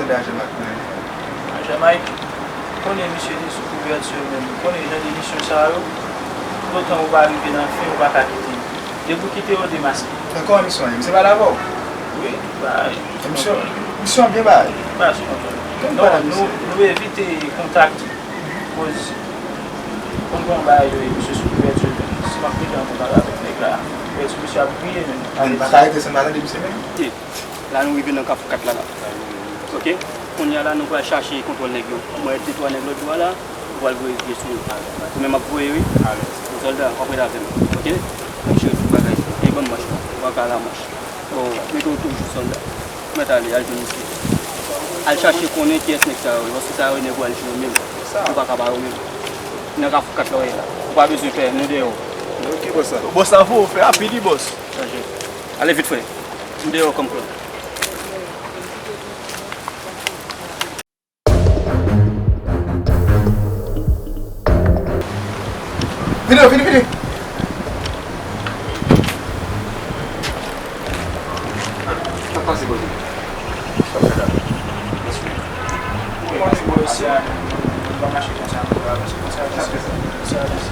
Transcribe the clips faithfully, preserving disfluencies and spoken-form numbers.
Lajan m ap pran. An Jamayik, ou konnen misye te sou kouvèti menm. Ou konnen jan de misyon sa yo, toutotan ou pa rive nan fen, ou pa ka kite l. Depi w kite yo demaske. Nan kòman misyon an ye? Misye pale avè w? Wi, bay. Misyon, misyon an byen bay. Bay sou kontwòl. Non, nou, nou evite kontak. Koz, konn gen yon bagay yo ye, misye sou kouvèti menm. Si m ap rete an kontak avèk nèg la, kouvèti misye ap griye menm. Menm pa ka rete san m pa tande misye menm. La nou rive nan Kafou kat la la. Oke? Kounye a la nou pral chache kontwòl nèg yo. Mwen de twa nèg lòt bò a la, nou pral voye je sou yo. Ou menm ap voye wi. Yon sòlda, w ap rete avè m. Oke? Mèt cheri, tout bagay. E ban m manch la. W ap ka la manch. Bon, mete w toujou sòlda. Mèt ale, al jwenn misye. Al chache konnen kiyès nèg sa yo ye. Paske sa yo nèg ou al jwenn yo menm. Ou pa ka ba yo menm. Nan Kafou kat la w ye la. Ou pa bezwen pè, nou dèyè w. Ok, bòs la. Bòs la, fò w fè rapid wi, bòs. Chaje. Ale vit, frè. M deyò kòm klòn. Vini, vini, vini. Sa pase kote? Sa fè la. Mèsi. Ou konnen bò isi a, nou pa mache konsa, nou pa avanse konsa. Sa fè sa. Sa avanse.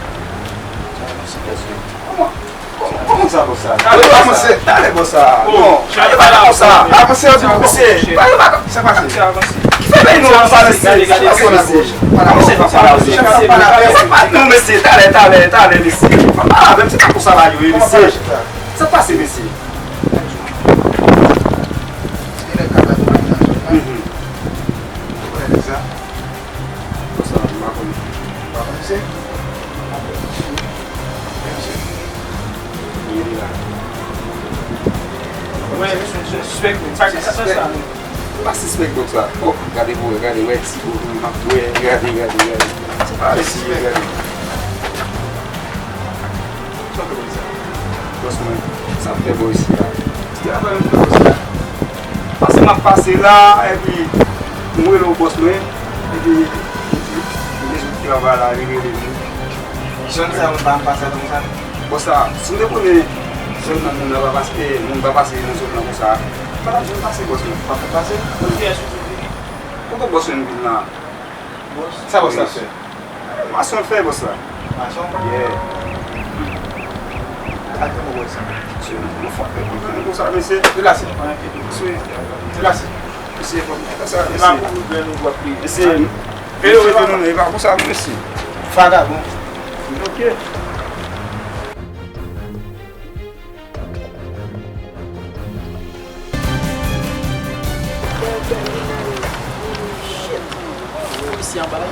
Sa avanse. Kòman? Kòman sa, bòs sa? Talè, bòs sa. Talè, bòs sa. Non, talè pa konsa. Avanse, yo di nou, mesye. Talè pa konsa. Ki fè peyi nou an sa, mesye? Sa pase, mesye. Avanse konsa la, mesye. Sa pa nou, mesye. Talè, talè, talè, mesye. Pa pale avè m, se pa konsa bagay yo ye, mesye. Sa pase, mesye. Mhm. Ou konnen nèg sa? Konsa, m pa konn. M pa konn misye. Mwen, misye. Mwen, misye, misye sispèk, men. Sa, sa, sa, sa, men. M pa sispèk, donk sa. Oh, gade pou wè, gade, wè, ti bo, m ap wè, gade, gade, gade. Se pa sispèk. Gade. Bòs mwen, sa m fè bò isi a? Travay m fè bòs la. Pase m ap pase la, epi m rele w bòs mwen, epi m di, m bezwen travay la, li rele m. Zòn sa yo pa m pase la konsa. Bòs la, si m te konnen zòn nan moun nan pa pase, moun pa pase nan zòn nan konsa, m pa t ap janm pase bòs mwen. Pa t ap pase? Kote kiyès ou te vini? Kote bòs mwen vin la? Bòs? Sa bòs la fè? Mason l fè, bòs la. Mason? Yeah. Ak yon bòs sa. Mesye, nou fò fè konprann konsa, mesye. Delase. Mesye. Delase. Mesye, fò fè sa, mesye. Mesye. Veye w ete nou, e pa konsa, mesye. Vagabon. Ok. Shit. Isi anba la.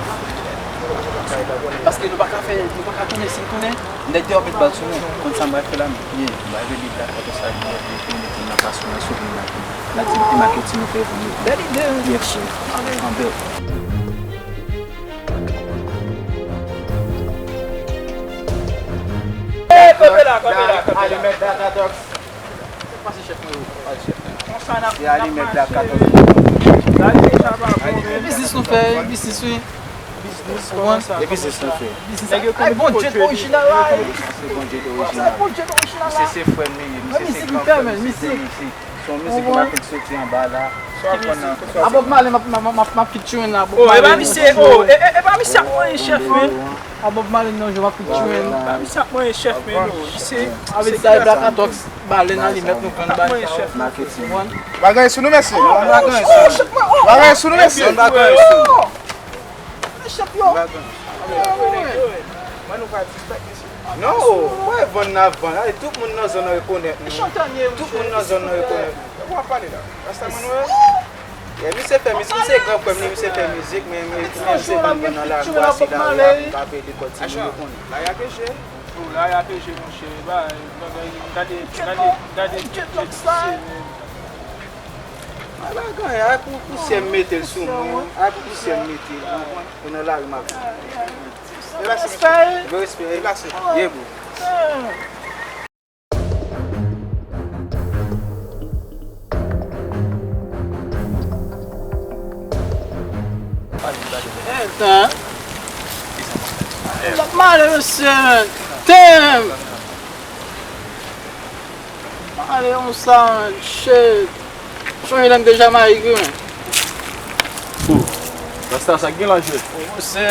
Paske nou pa ka fè, nou pa ka tounen, si n tounen, nèg deyò met bal sou nou. Konn sa m pral fè la, men. Ye, m pral rele Black Ops la, li mete m nan pasyon, nan souvni, nan tout. Nan aktivite maketin nou fè evolye. Bèl ide. Ye, shit. Anbè. Ey, kanpe la, kanpe la, kanpe la. Alimèt Data Talks. Se alimèt la katòz. Biznis nou fè, biznis wi. Biznis, kòman sa? E biznis nou fè. Biznis. Ay, Bondye orijinal la. Se Bondye orijinal. Bondye orijinal la. Misye se frè m li ye, misye se gran frè m, misye se mizik. Se yon mizik m ap fè k soti anba la. Sa w ap pran nan? A Bob Marley m ap, m ap, m ap, m ap featuring la, Bob Marley. Oh, e pa misye, oh, e, e, e pa misye ap manyen chèf, men. A Bob Marley nan jwe m ap featuring. E pa misye ap manyen chèf, men, non. Misye, avè sa, e Black Atox, Balèn, Alimèt, nou pran bagay sa yo. Marketing. Bagay sou nou, mesye. Bagay sou nou. Bagay sou nou, mesye. Bagay sou nou. Chèf yo. Mwen, nou pa dispèt, mesye. Non, mwen vann nan vann. Ay, tout moun nan zòn nan rekonèt nou. Tout moun nan zòn nan rekonèt nou. Ou ap pale la. Rasta mwen, wè. Yeah, misye fè mizik, misye gran frè m li, misye fè mizik, men, men, men misye vann vann nan lari a, se lari a pou m ka peye lekòl timoun yo konnen. Lari a te je. Oh, lari a te je, monchè. Ba, gade, gade, gade, gade, misye, men. Ay, pa gen anyen, ay, pou pousyè m mete l sou mwen, ay, pou pousyè m mete l, ou konprann? E nan lari m ap viv. Respè. Respè. Ye, bro. Etan. L ap male, mesye, men. Damn! Male konsa, man, shit. Sonje lè m te Jamayik, wi, men. Rasta, sa k gen la, jwèt? Oh, se,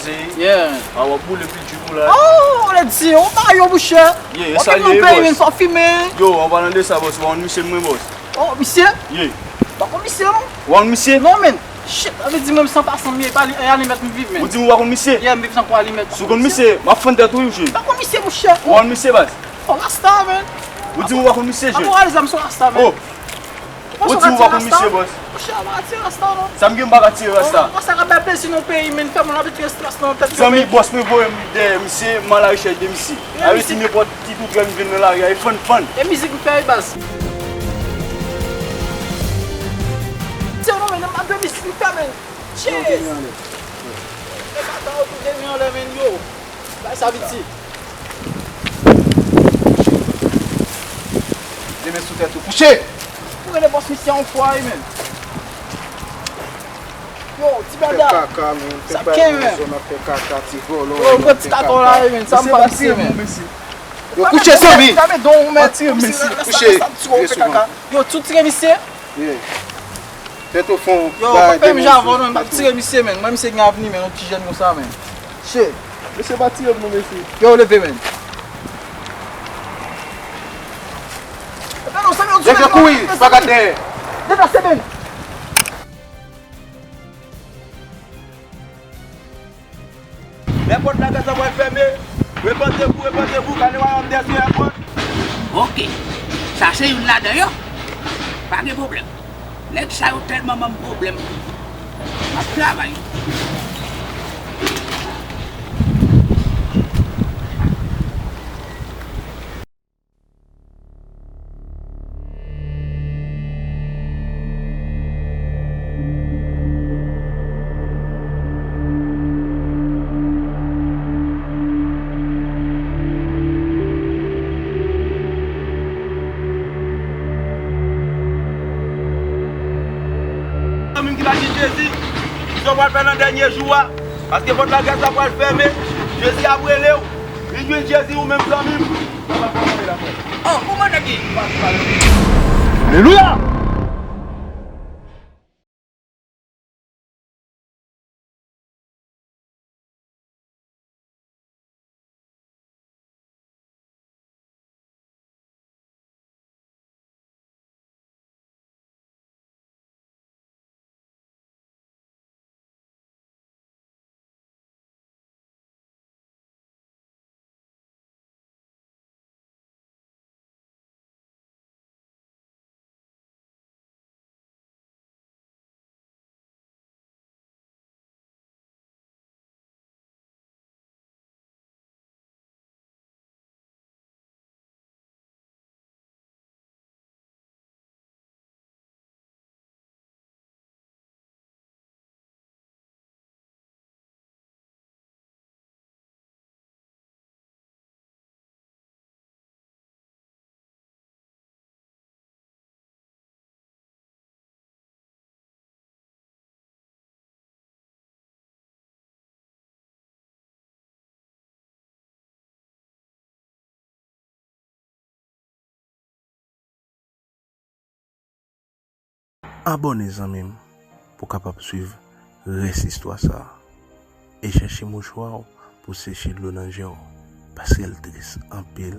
se, yeah. A, w ap boule pidjin ou la. Oh, lè di, ou pa yo, mouche. Yeah, w ap sa l ye, peyi, men, sa fimen. Yo, an palan de sa, bòs, ou wè yon misye mwen, bòs. Oh, misye? Yeah. Pa konn misye, non? Ou wè yon misye? Non, men. Shit, sa vle di mwen, m san pasan, m ye, pa li, e alimèt m viv, men. Ou di m ou pa konn misye? Yeah, m viv san kwa alimèt. Si w konn misye, m ap fann tèt ou, wi, jwèt. Pa konn misye, mouche. Ou wè yon misye, baz? Oh, rasta, men. Ou di m ou pa konn misye, jwèt. Apo, alèz, m se rasta, men. Oh. Ou di ou pa konn misye, bòs. Monchè, pa ka tire rasta, non. Sa m gen, m pa ka tire rasta. Ou pa sa ka bay plezi nan peyi, men fè moun abitye strès nan tèt yo, zanmi, men. Bòs mwen voye m dèyè misye, m al arechèch de misye. Sa vle di nenpòt ti toutrè m vin nan lari a, e fann fann. E mizik m fè, e baz. Tye non, men, m ap de mizik m fè, men. Tye. E kaka yo tou de men anlè, men, yo. Bay sa piti. Demen sou tèt ou. Kouche! Ou rele bòs misye yon fwa, wi, men. Yo, ti bada. Fè kaka, men. Sa kenbe, men. Zòn ap fè kaka, ti vòlò. Yo, gwo ti kaka la, wi, men. Sa m pa misye, men. Yo, kouche, zanmi. Kame don, men. Kouche. Yo, tou tire misye. Yeah. Tèt o fon. Yo, pa fè m jan avè w non, m ap tire misye, men. Mwen, misye gen avni, men, yon ti jèn konsa, men. Che. Mesye pa tire m non, mesye. Yo, leve, men. Epa non, se men, nèg yo kouri, pa gad dèyè. Deplase, men. Lè pòt lagaz la pral fèmen, repantevou, repantevou, kale wayòm dèsyè a pòt. Oke, sa se youn ladan yo. Pa gen pwoblèm. Nèg sa yo tèlman ban m pwoblèm. M ap travay. Zanmi m ki pa gen Jezi, kisa w pral fè nan dènye jou a? Paske pòt lagaz la pral fèmen, Jezi ap rele w. Vin jwenn Jezi ou menm zanmi m. Oh, kòman nèg ye? Alelouya! Abòne, zanmi m, pou w kapab swiv rès istwa sa a. E chèche mouchwa w pou w seche dlo nan je w, paske l tris anpil.